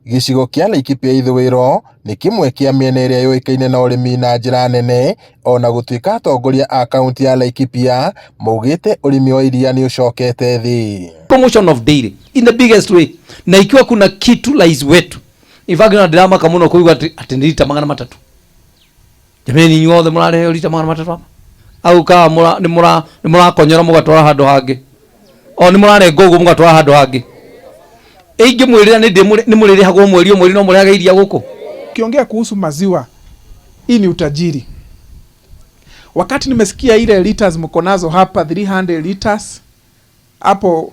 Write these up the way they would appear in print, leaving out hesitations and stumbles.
Gĩcigo kĩa Laikipia ithũĩro nĩ kĩmwe kĩa mĩena ĩrĩa yũĩkaine na ũrĩmi na njĩra nene, ona gũtuĩka atongoria a kaunti ya Laikipia maugĩte ũrĩmi wa iria nĩ ũcokete thĩ. Promotion of dairy in the biggest way, na ikiwa kuna kitu rais wetu, in fact na ndiramaka muno kuigua ati ni lita 300. Jamani, inyuothe mũrarĩheo lita 300 hapa au kaa mura nĩ mũra nĩ mũrakonyora mũgatwara handũ hangĩ, o nĩ mũrarenga ũguo mũgatwara handũ hangĩ? Ingĩmwĩrĩra nĩ nĩ mũrĩrĩhagwo mweri o mweri no mũrehage iria gũkũ. Ukiongea kuhusu maziwa, hii ni utajiri. Wakati nimesikia ile liters mko nazo hapa, 300 liters hapo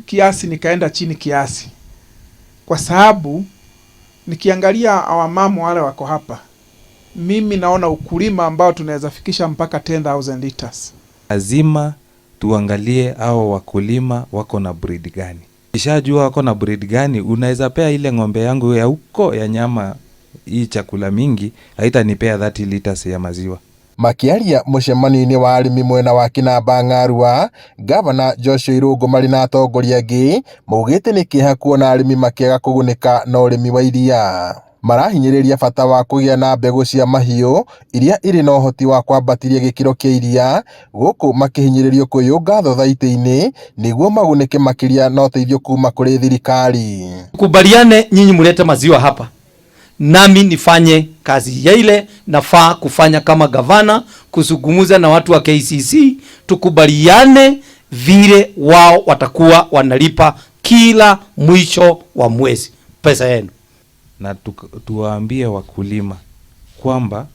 kiasi, nikaenda chini kiasi, kwa sababu nikiangalia wamama wale wako hapa, mimi naona ukulima ambao tunaweza fikisha mpaka 10,000 liters. Lazima tuangalie hao wakulima wako na breed gani. Kishajua wako na breed gani, unaweza pea ile ng'ombe yangu ya huko ya nyama hii chakula mingi, haitanipea 30 liters ya maziwa. Makĩaria mũcemanio-inĩ wa arĩmi mwena wa Kinamba Ng'arua, Gavana Joshua Irũngũ marĩ na atongoria angĩ maugĩte nĩ kĩeha kuona arĩmi makĩaga kũgunĩka na ũrĩmi wa iria. Marahinyĩrĩria bata wa kũgĩa na mbegũ cia mahiũ iria irĩ na ũhoti wa kwambatĩria gĩkĩro kĩa iria, gũkũ makĩhinyĩrĩrio kwĩyũnga thothaitĩ-inĩ nĩguo magunĩke makĩria na ũteithio kuma kũrĩ thirikari. Kubaliane nyinyi mlete maziwa hapa, nami nifanye kazi ya ile nafaa kufanya kama gavana, kuzungumza na watu wa KCC, tukubaliane vile wao watakuwa wanalipa kila mwisho wa mwezi pesa yenu. Na tuwaambie wakulima kwamba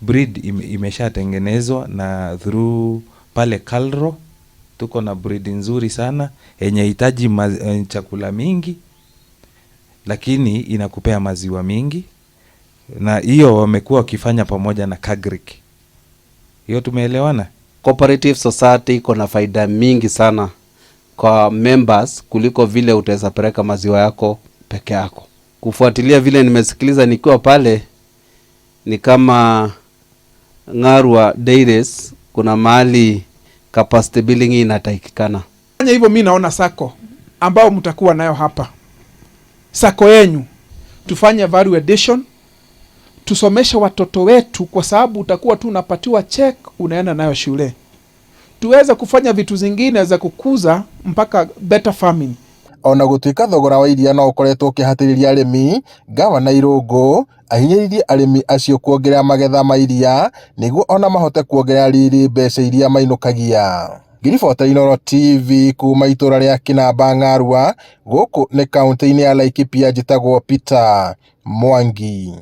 breed imeshatengenezwa na through pale Kalro tuko na breed nzuri sana yenye hitaji chakula mingi lakini inakupea maziwa mingi, na hiyo wamekuwa wakifanya pamoja na Kagrik. Hiyo tumeelewana? Cooperative society iko na faida mingi sana kwa members kuliko vile utaweza peleka maziwa yako peke yako. Kufuatilia vile nimesikiliza nikiwa pale, ni kama Ng'arua Dairies kuna mahali capacity building inatakikana. Fanya hivyo, mi naona sacco ambao mtakuwa nayo hapa, sacco yenyu, tufanye value addition, tusomeshe watoto wetu, kwa sababu utakuwa tu unapatiwa check unaenda nayo shule. Tuweze kufanya vitu zingine za kukuza mpaka better farming. Ona gũtuĩka thogora wa iria no ũkoretwo ũkĩhatĩrĩria arĩmi, Gavana Irũngũ ahinyĩrĩirie arĩmi acio kuongerera magetha ma iria nĩguo ona mahote kuongerera riri mbeca iria mainũkagia. Ngĩribota Inooro TV kuma itũra rĩa Kinamba Ng'arua, gũkũ nĩ kaunti-inĩ ya Laikipia, njĩtagwo Peter Mwangi.